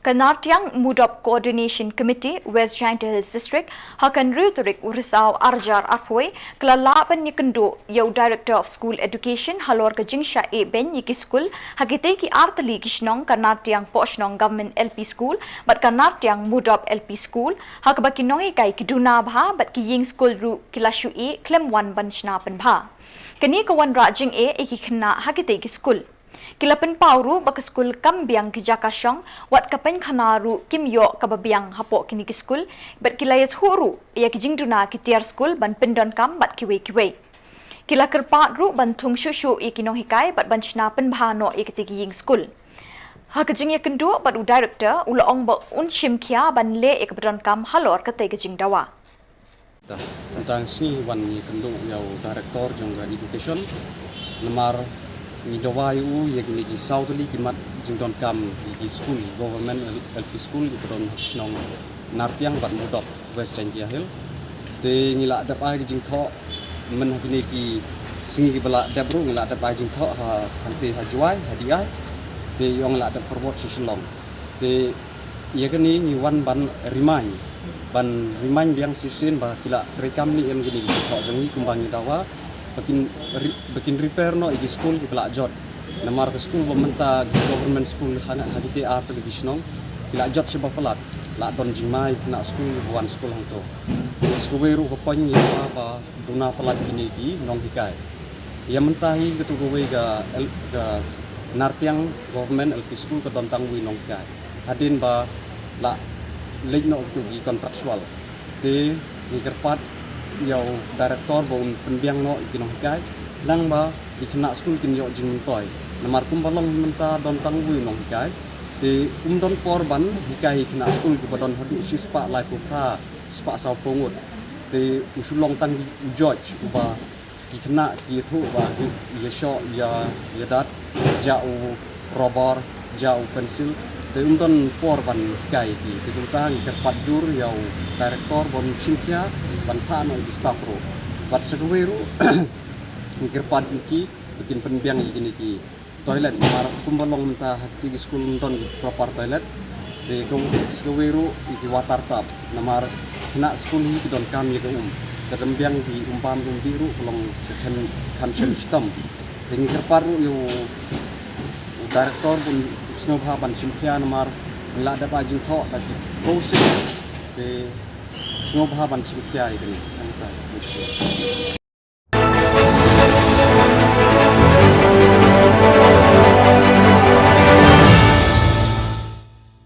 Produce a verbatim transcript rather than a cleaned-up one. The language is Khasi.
Ka Nartiang Mudop Coordination Committee, West Jaintia Hills District, ha ka hynriew tarik u Risaw arhajar arphew wei, ka la lah ban ïakynduh ïa u Director of School Education halor ka jingshah ïehbein ïa ki skul ha kitei ki artylli ki shnong, ka Nartiang Pohshnong Government L P School bad ka Nartiang Mudop L P School, ha kaba ki nonghikai ki duna bha bad ki ïing skul ruh ki la shu ïeh khlem wan ban shna pynbha. Kane ka wanrah jingeh ïa ki khynnah ha kitei ki skul. Ki la pynpaw ruh ba ka skul kam biang ki jaka shong, wat ka pynkhana ruh kim ïoh kaba biang hapoh kine ki skul, bad ki la ïathuh ruh ïa ki jingduna ki tiar skul ban pyndonkam bad kiwei kiwei. Ki la kyrpad ruh ban thung shuh shuh ïa ki nonghikai bad ban shna pynbha noh ïa kitei ki ïing skul. Ha ka jingïakynduh bad u Director, u la ong ba un shim khia ban leh ïa kaba donkam halor katei ka jingdawa. Tang sngi wan ngi kynduh ïa u Director jong ka Education, namar ngi dawa ïa u ïa kine ki saw tylli ki mat jingdonkam ïa ki skul Government L P School kiba don ha ki shnong Nartiang bad Mudop, West Jaintia Hills. Te ngi la dep ai ka jingthoh, myn ha kine ki sngi kiba la dep ruh ngi la dep ai jingthoh ha, hangtei ha Jowai, ha D I. Te ïong la dep forward sha Shillong. Te ïa kane ngi wan ban remind, ban remind biang shisien ba ki la treikam ne em kine ki jingthoh jong ngi kumba ngi dawa, ba kin re-, ba kin repair noh ïa ki skul kiba la jot. Namar ka skul ba mynta, ki government school ha, ha kitei artylli ki shnong, ki la jot shibun palat. La don jingma ïa ki khynnah skul ba wan skul hangto. Sa kawei ruh ka point ngi dawa ba duna palat kine ki nonghikai. Ïa mynta hi katto kawei ka L-, ka Nartiang Government L P School ka don tang uwei nonghikai. Hadien ba la leit noh katto ki contractual. Te ngi kyrpad ïa u Director ba un pynbiang noh ïa ki nonghikai, khnang ba ki khynnah skul kin ïoh jingmyntoi. Namar kumba long hi mynta don tang uwei nonghikai. Te um don por ban hikai ïa ki khynnah skul kiba don haduh shispah laiphew phra, spah sawphew ngut. Te u shu long tang u judge uba ki khynnah ki ïathuh ba ki ïashoh ïa, ïadat, jah u rubber, jah u pencil. Te um don por ban hikai ïa ki. Te kumta ngi kyrpad jur ïa u Director ban shim khia ban phah noh ïa ki staff ruh. Bad sa kawei ruh ngi kyrpad ïa ki ba kin pynbiang ïa kine ki toilet, namar kumba long mynta ha kiti ki skul ym don ki proper toilet. Te ka, sa kawei ruh ïa ki water tap, namar khynnah skul hi ki donkam ïa ka um. Te ym biang ki um bam um dih ruh ka long ka khan, khan shem shitom. Te ngi kyrpad ruh ïa u, u Director ban sngewbha ban shim khia namar ngi la dep ai jingthoh da ki khynnah skul. Te sngewbha ban shim khia ïa kane. Thank you.